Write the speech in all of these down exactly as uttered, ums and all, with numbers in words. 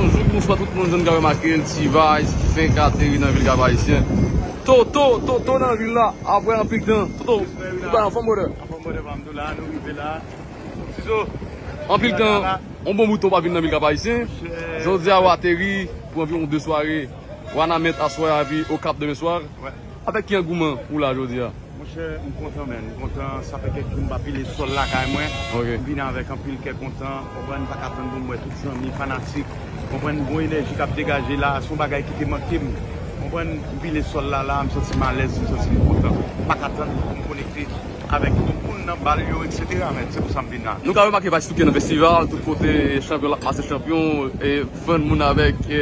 Bonjou, bonswa tout moun, jan n ka remake l, T-Vice fenk ateri nan vil Kap Ayisyen. Toto, Toto nan vil la, apre anpil tan. Toto, ou bay anfòm, brother? Anfòm, brother, pa m tou la, nou rive la. Tizo. Anpil tan, yon bon bout tan w pa vin nan vil Kap Ayisyen. Jodi a, w ateri pou anviwon de sware. Wanament aswè a, epi Okap demen swa. Avèk ki angouman ou la jodi a? Monchè, m kontan, men. M kontan, sa fè kèk jou m pa pile sòl lakay mwen. Ok. M vini avèk anpil kè kontan. Konprann, m pa ka tann pou m wè tout zanmi, fanatik. Konprann, gon enèji k ap degaje la, se yon bagay ki te manke m. Konprann, m pile sòl la, la, m santi m alèz, m santi m kontan. M pa ka tann pou m konekte avèk tout moun nan bal yo, et cetera, men se pou sa m vin la. Nou ka remake Vybz Souké nan festival, tout kote, chanpyon l ap pase chanpyon, e fann moun avèk, e,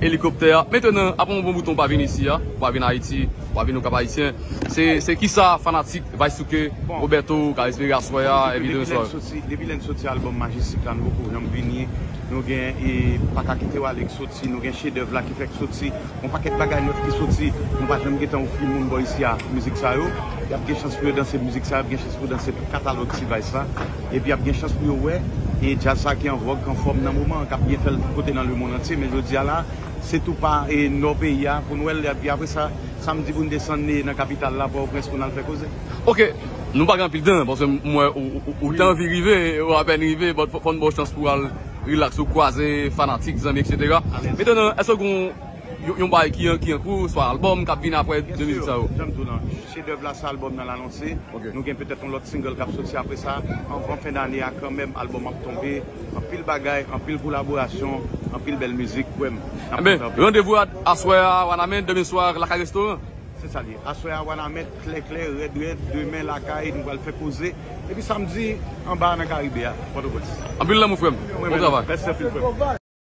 elikoptè a. Mentenan, apre yon bon bout tan w pa vin isi a, w pa vin Ayiti, w pa vin Okap Ayisyen. Se, se kisa fanatik Vybz Souké, bon, Roberto, ka espere aswè a, epi demen swa? Depi lè n soti, depi lè n soti albòm Majestic la, nou poko janm vini. Nou gen, e, Pa Ka Kite W Ale k soti, nou gen Chedèv la ki fèk soti. Yon pakèt bagay nèf ki soti. Nou pa janm gentan ofri moun bò isi a mizik sa yo. Y ap gen chans pou yo danse mizik sa, y ap gen chans pou yo danse tout katalòg T-Vice la. Epi y ap gen chans pou yo wè, e, djaz sa ki an vòg, ki an fòm nan moman an, k ap byen fè l tout kote nan lemonn antye. Men jodi a la, se tou pa, e, nò peyi a pou n wè l. Epi apre sa, samdi pou n desann, e, nan kapital la, Pòtoprens, pou n al fè koze. Ok, nou pa gen anpil tan, paske m wè ou, ou, ou, ou te anvi rive, ou apèn rive, but fò, fò n ba w chans pou w al rilaks, ou kwaze fanatik, zanmi, et cetera. Mentenan, èske gen yon, yon bagay ki an, ki an kou, swa albòm k ap vin apre de mizik sa yo? Jan m di w lan, Chedèv la, se albòm nan l anonse. Ok. Nou gen petèt yon lòt single k ap soti apre sa. Anvan fen dane a, kanmenm, albòm ap tonbe. Anpil bagay, anpil kolaborasyon, anpil bèl mizik, kwè m. N ap kontan anpil. Ebyen, randevou a aswè a, Wanament, demen swa, Lakay Restoran. Se sa l ye. Aswè a, Wanament, klè klè, rèd rèd, demen, lakay, nou pral fè koze. Epi samdi, anba nan Karibe a, Pòtoprens. Anpil lanmou, frè m. Bon travay. Mèsi anpil, frè m.